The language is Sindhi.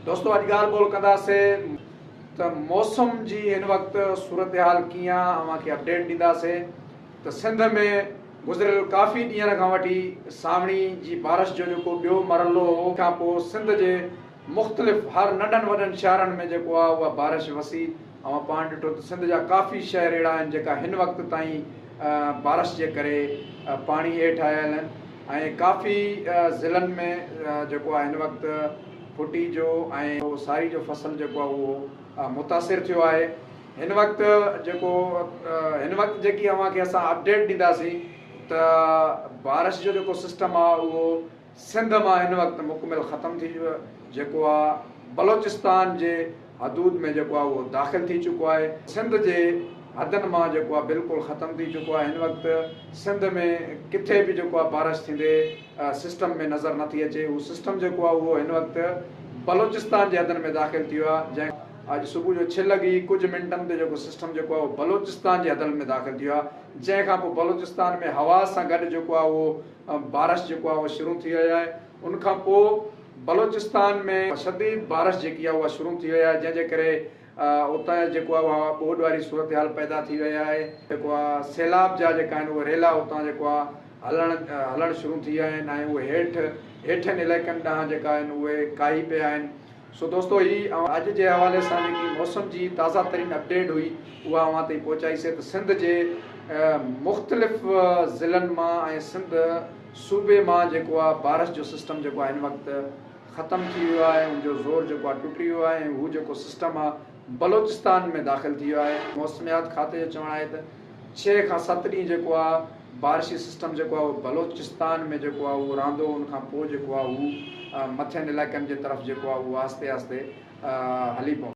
دوستو اڄ ڳالهه ٻولهه ڪنداسين ته موسم جي هن وقت صورتحال ڪيئن آ اوهان کي اپڊيٽ ڏينداسين ته سنڌ ۾ گذريل ڪافي ڏينهن کان وٺي سانوڻي جي بارش جو جيڪو ٻيو مرحلو هو ان کان پوء سنڌ جي مختلف هر ننڍن وڏن شهرن ۾ جيڪو آ اها بارش وسي اوهان پاڻ ڏٺو ته سنڌ جا ڪافي شهر اهڙا آهن جيڪا هن وقت تائين بارش جي ڪري پاڻي هيٺ آيل آهن ۽ ڪافي ضلعن ۾ جيڪو آهي هن وقت ڦٽي جو ۽ ساري جو فصل جيڪو آهي اهو متاثر ٿيو آهي هن وقت جيڪو هن وقت جيڪي اوهان کي اسان اپڊيٽ ڏينداسين ته بارش جو جيڪو سسٽم آهي اهو سنڌ مان هن وقت مڪمل ختم ٿي جيڪو آهي بلوچستان جي حدود ۾ جيڪو آهي اهو داخل ٿي چڪو آهي. سنڌ جي حدن مان جيڪو آهي بلڪل ختم ٿي چڪو آهي. هن وقت سنڌ ۾ ڪٿي به جيڪو آهي بارش ٿيندي سسٽم ۾ نظر نٿي اچي. اهو سسٽم جيڪو آهي اهو هن وقت بلوچستان جي حدن ۾ داخل ٿي ويو آهي جنهن اڄ صبح جو ڇهه لڳي ڪجهه منٽن تي جيڪو سسٽم جيڪو آهي اهو بلوچستان جي حدن ۾ داخل ٿي ويو آهي جنهن کان پوء بلوچستان ۾ هوا سان گڏ جيڪو آهي اهو بارش جيڪو آهي اهو شروع ٿي وئي آهي ان کان پوء بلوچستان ۾ شديد بارش جيڪي آهي اها شروع ٿي وئي آهي جنهن جي ڪري اتان جيڪو آهي اها ٻوڏ واري صورتحال پيدا ٿي وئي آهي جيڪو آهي سيلاب جا جيڪا آهن اهي ريلا اتان جيڪو آهي هلڻ هلڻ شروع ٿي ويا آهن ۽ اهي هيٺ هيٺين علائقن ڏانهن جيڪا آهن اهي ڪاهي پيا آهن سو دوستو هي اڄ جي حوالي سان جيڪي موسم جي تازه ترين اپڊيٽ هئي اها اوهان تائين پهچائي سي ته سنڌ جي مختلف ضلعن مان ۽ سنڌ صوبي مان جيڪو آ بارش جو سسٽم جيڪو آ هن وقت ختم ٿي ويو آهي ان جو زور جيڪو آ ٽٽي ويو آهي ۽ هو جيڪو سسٽم آ بلوچستان ۾ داخل ٿي ويو آهي. موسميات کاتي جو چوڻ آهي ته ڇهه کان ست ڏينهن جيڪو آ بارشي سسٽم جيڪو آ اهو بلوچستان ۾ جيڪو آ اهو رهندو ان کان پوء جيڪو آ هو مٿين علائقن جي طرف جيڪو آ اهو آهستي آهستي هلي پوندو.